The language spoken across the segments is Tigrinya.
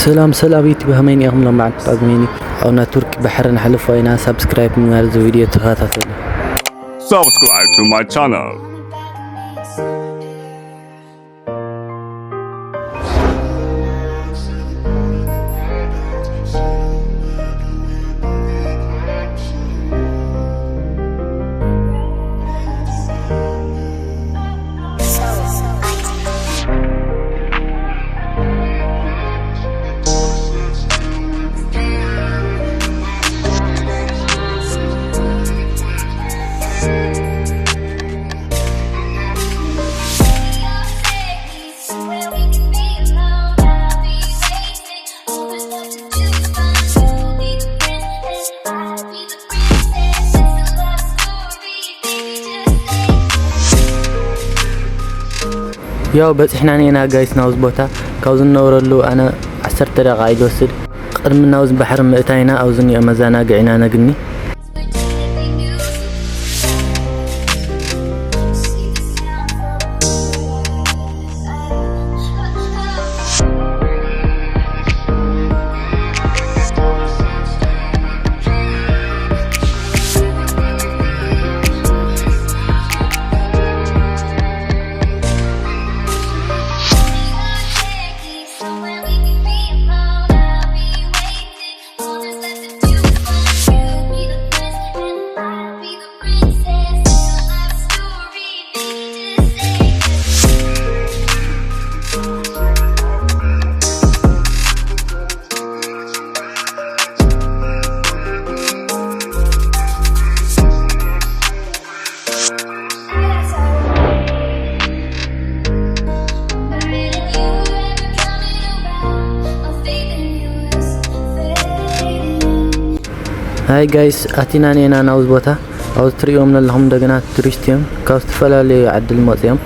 ሰላም ሰላም ዩቲዩብ፣ ከመይ ኢኹም? ሎማዓንቲ ጳጉሜን እዩ። ኣብና ቱርኪ ባሕሪ ንሓልፍ ኢና። ሳብስክራይብ ምግባር እዚ ቪድዮ ተኸታተሉ። Subscribe to my channel. ያው በፂሕና ኔና ጋይስ ናብዚ ቦታ። ካብ ዝነብረሉ ኣነ ዓሰርተ ደቂቃ ይወስድ። ቅድሚ ናብዚ ባሕሪ ምእታይና ኣብዚ እኒኦ መዘናግዒና ነግኒ። ሃይ ጋይስ፣ ኣቲና ኔና ናብዚ ቦታ። ኣብዚ ትሪእዎም ዘለኹም እንደገና ቱሪስት እዮም፣ ካብ ዝተፈላለዩ ዓዲ ዝመፁ እዮም።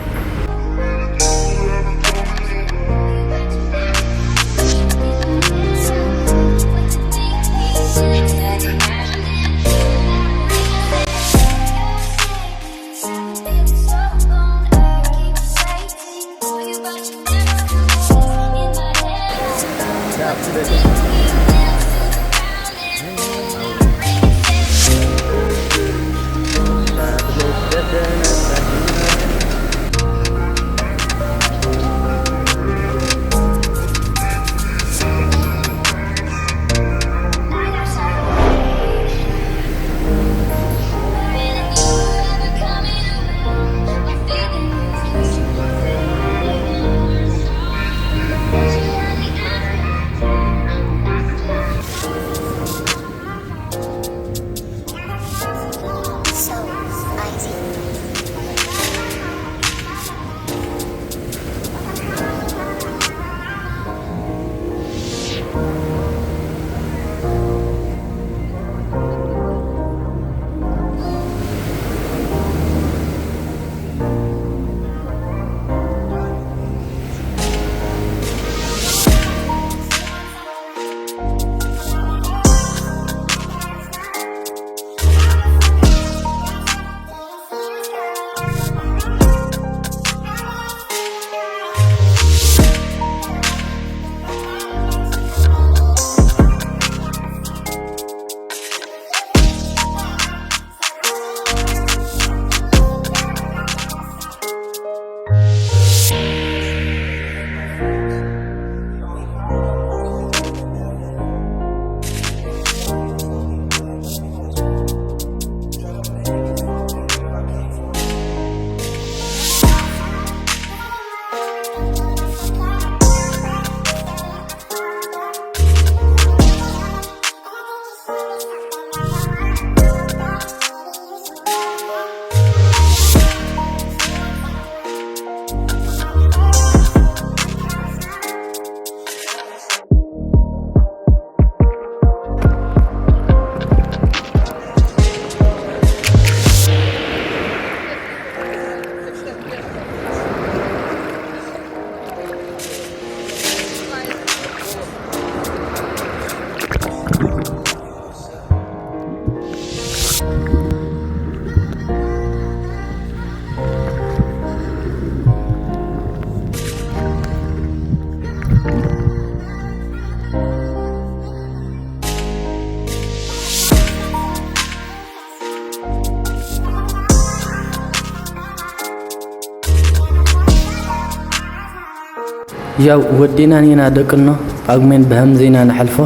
ያው ወዲእና ኒና ደቅኖ ጳጉሜን ብሀምዚ ኢና ንሓልፎ።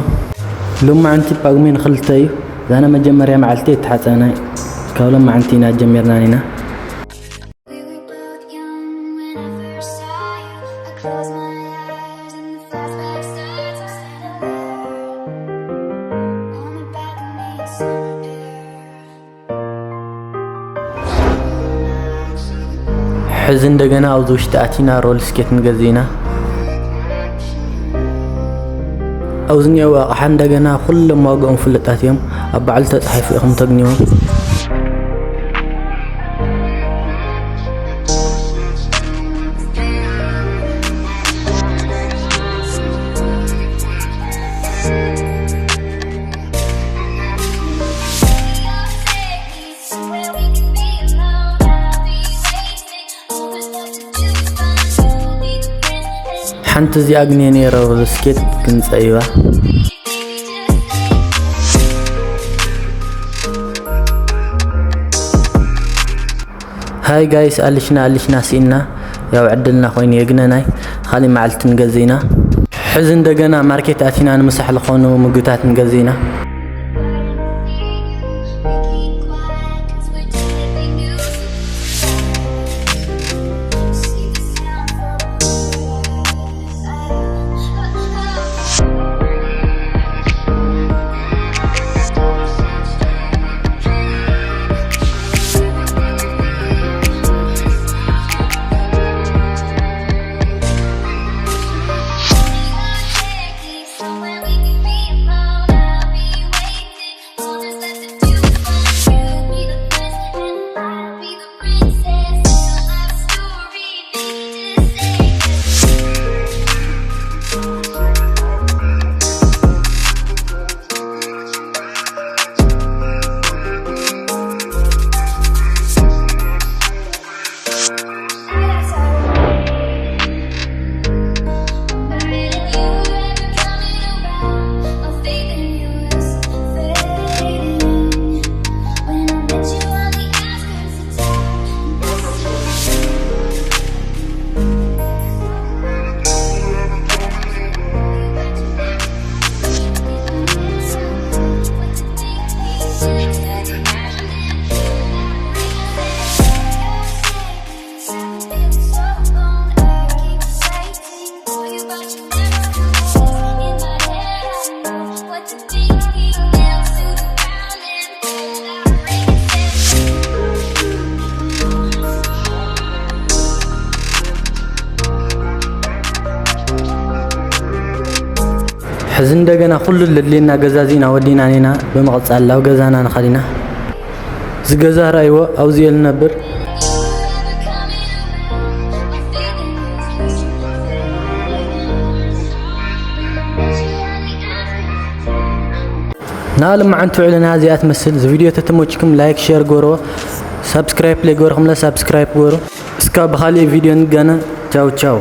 ሎማዓንቲ ጳጉሜን ክልተ እዩ። ዛና መጀመርያ መዓልቲ የተሓፀና ካብ ሎማዓንቲ ኢና ጀሚርና ኒና። We were both young when I first saw you. I close my eyes and the flashback starts. I'm standing there on the balcony in summer air. ሕዚ እንደገና ኣብዚ ውሽጢ ኣቲና ሮል ስኬት ንገዝእ ኢና። ኣብዚ እኒአው ኣቕሓ እንደገና ኩሎም ዋግኦም ፍሉጣት እዮም። ኣብ ባዕሉ ተጻሒፉ ኢኹም ተግንዮም። ሓንቲ እዚኣ ግን እየ ነይረ ሮል ስኬት ግን ጸይባ። ሃይ ጋይስ፣ ኣልሽና ኣልሽና ስኢንና። ያው ዕድልና ኮይኑ የግነናይ። ካሊእ መዓልቲ ንገዝእ ኢና። ሕዚ እንደገና ማርኬት ኣቲና ንምሳሕ ዝኾኑ ምግብታት ንገዝእ ኢና። ሕዚ እንደገና ኩሉ ለድልየና ገዛዚእና ወዲእና ኔና ብምቕጻል ናብ ገዛና ንኸዲና። እዚ ገዛ ርኣይዎ፣ ኣብዚኦ ልነብር። ና ልምዓንቲ ውዕልና እዚኣ ትመስል። እዚ ቪድዮ ተተመችኩም ላይክ፣ ሼር ጎሮ፣ ሳብስክራይብ ለይገበርኩምለ ሳብስክራይብ ጎሮ። እስካ ብኻሊእ ቪድዮ ንገነ። ቻው ቻው።